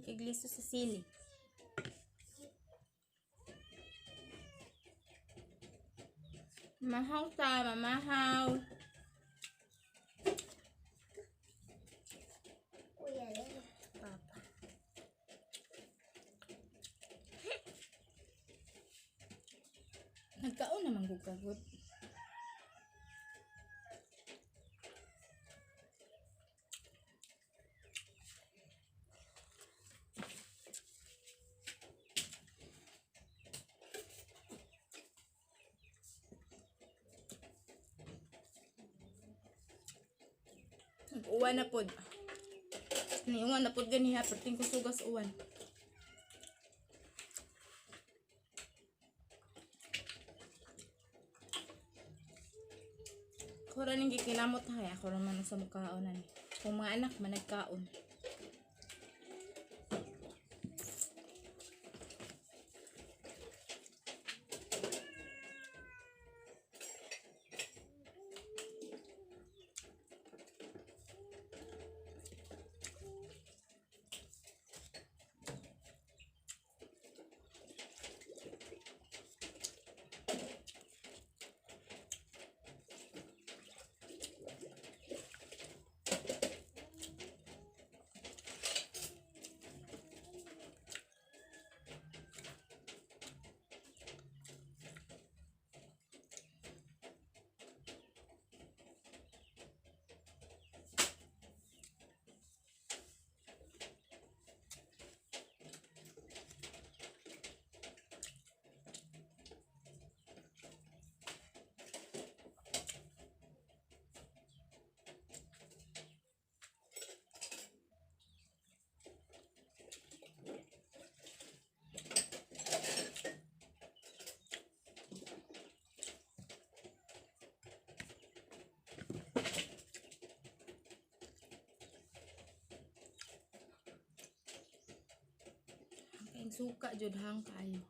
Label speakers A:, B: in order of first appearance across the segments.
A: Igliso sa sili. Mahaw ta, mamahaw.
B: Kuya rin. Papa.
A: Nagkaon naman gud kagod. Nag-uwan na pod. Niuwan na pod ganiha, perting kusugas uwan. Ako ra ning gikinamot hay, ako ra man sa mukhaon ani. Kung mga anak man nagkaon. Ang suka jud hang kaayo.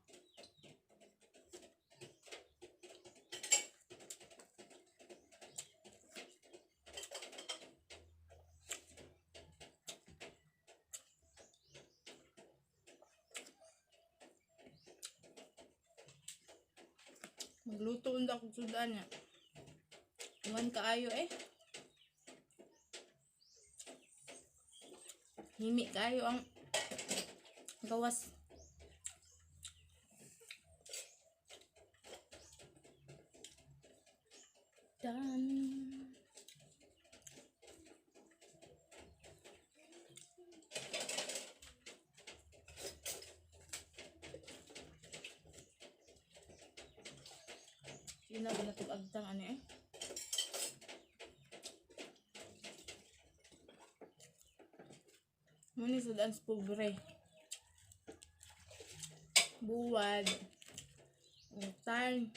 A: Magluto unda kog sudan niya. Uwan kaayo eh. Himi kaayo ang gawas. Done. Yun na ba agtang ano eh? Muna sa dance pobre. Buwad. Utan.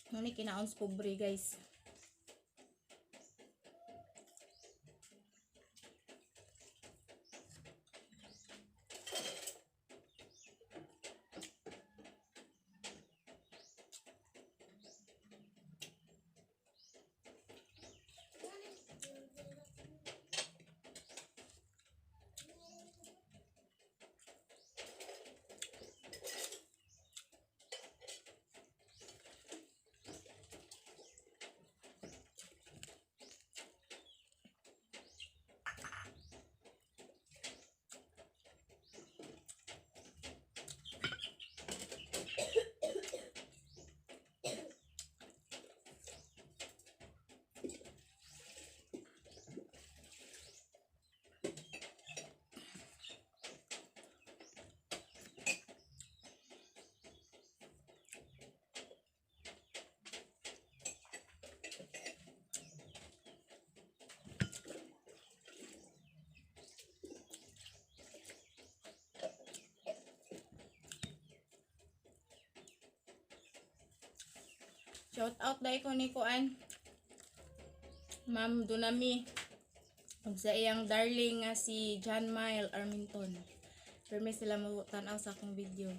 A: Muna kinaon sa pobre, guys. Shout out dai ko ni Kuan. Ma'am Dunami. Ug sa iyang darling nga si John Mile Armington. Permi sila mo tan-aw sa akong video.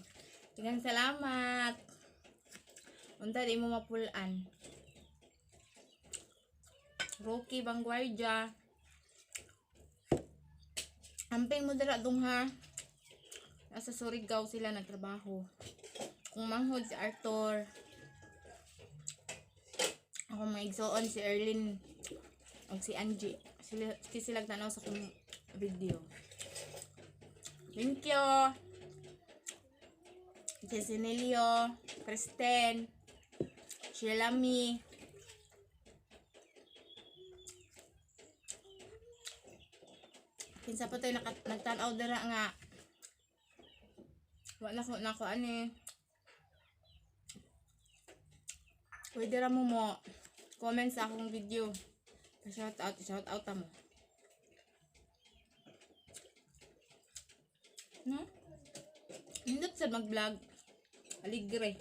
A: Daghang salamat. Unta di mo mapulan. Rocky Vanguardia. Amping mo dira dong ha. Nasa Surigao sila nagtrabaho. Kung manghod si Arthur. Ako maigsoon si Erlyn o si Angie. Sila sila tanaw sa akong video. Thank you. Jesinelio, Kristen, Sheila Mi. Kinsa pa tayo nagtan-aw dira nga wala ko nako ani. Pwede ra mo mo comment sa akong video. Shout out ta mo. No? Nindot sa mag-vlog. Aligre.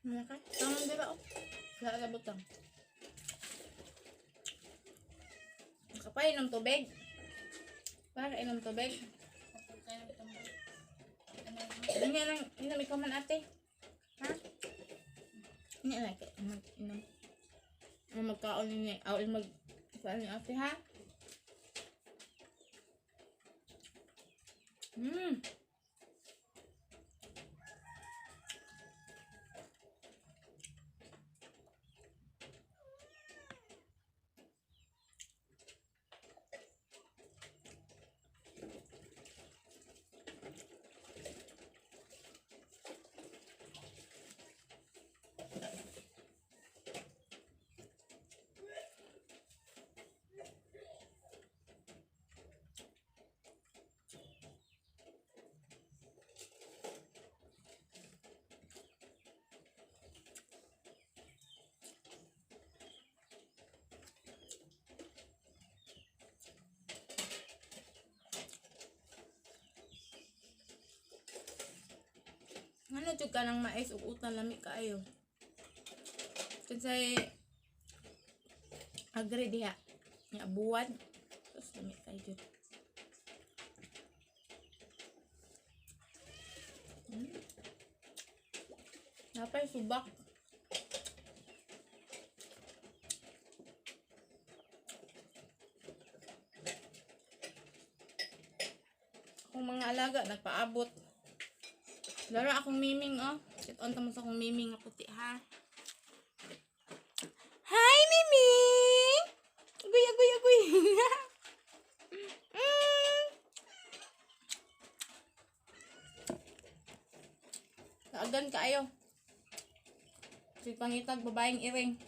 A: Wala ka? Tangan di ba? Oh. Wala ka butang. Nakapainom tubig. Para inom tubig. Ano nga lang, inom ikaw man ate. Ha? Hindi lang, inom. Inom. Ano magkaon ni awin mag kaon ni ate ha? Ano jud ka ng mais ug utan lami kaayo. Kinsay agree diha. Nga buwad. Tapos lami kaayo jud. Napay subak. Akong mga alaga nagpaabot. Laro akong miming oh. Sit on tamo sa akong miming nga puti ha. Hi miming. Agoy agoy agoy. Naagan kaayo. Si pangitag babaeng iring.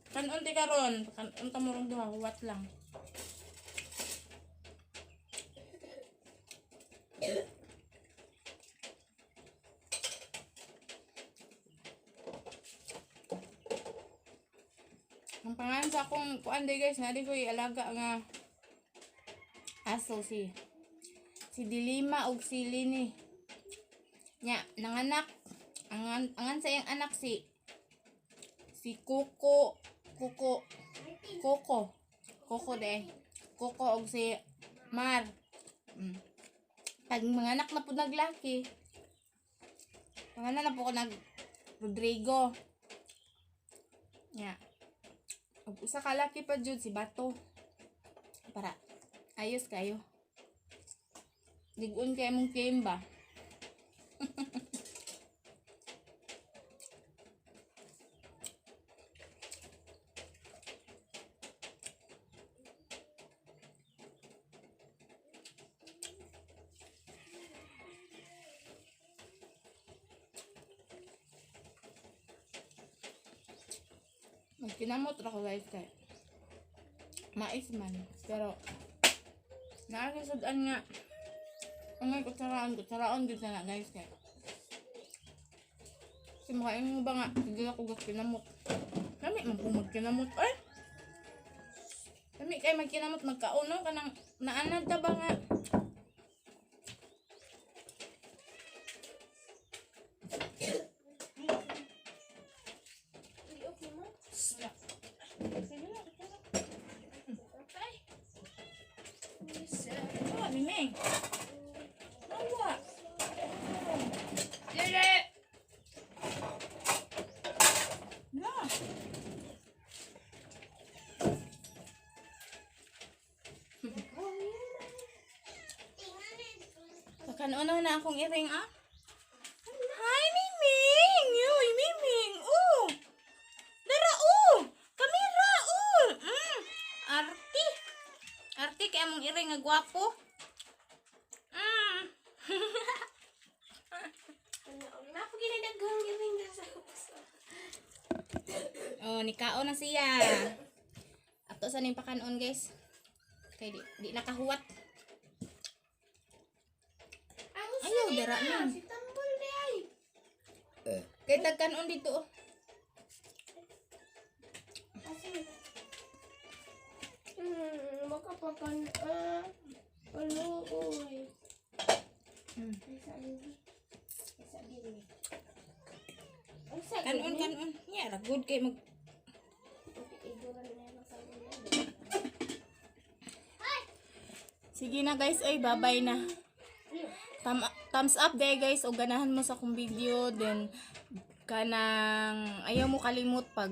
A: Kanon ti karon, kanon ta mo rong duha, huwat lang. Ang pangalan sa akong kuan day guys, na di ko alaga nga aso si si Dilima ug si Lini. Nya, nanganak angan angan sa iyang anak si si Coco Coco Coco Coco de Coco ug si Mar. Pag mga anak na po naglaki, pangalan na po ko nag Rodrigo. Nya. Ug usa ka laki pa jud si Bato. Para ayos kayo. Ligon kay mong game ba? Magkinamot ra ko guys kay mais man pero naakisudan nga ang kutsaraan kutsaraan gud na guys kay kasi makain mo ba nga hindi ako gagkinamot kami man po magkinamot ay kami kay magkinamot magkaon no kanang naanad ta ba nga.
B: Okay mo?
A: Wala. Sige lang, sige lang.
B: Ay.
A: Miming. Nawa. Dili. Na. Pakanunaw na akong iring ah. Hi, Miming! Uy, Miming! Oh! Dara, oh! Kamera, oh! Arti! Arti, kaya mong iring nga gwapo.
B: Napo ginadaghang iring na sa puso.
A: Oh, nikao na siya. Ato sa ning pakanon, guys. Kay di nakahuwat.
B: Ang
A: Ayaw, dara man.
B: Si Tambol di ay.
A: Kay tagkanon dito, oh.
B: Kasi makapakan ah uluoy. Ay, sa gini. Ay, sa gini. Ay, sa
A: Kanon,
B: gini.
A: kanon. Nya, ra good kay mag
B: Iguran na lang sa gini.
A: Sige na guys, ay bye-bye na. Thumbs up day guys o ganahan mo sa akong video, then kanang ayaw mo kalimot pag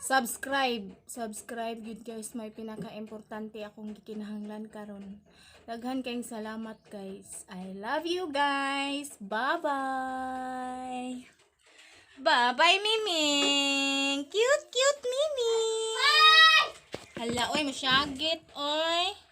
A: subscribe. Subscribe yun guys, may pinaka-importante akong gikinahanglan karon. Daghan kayong salamat guys. I love you guys. Bye-bye. Bye-bye, Miming. Cute, cute, Miming. Hala, oy, masyagit, oy.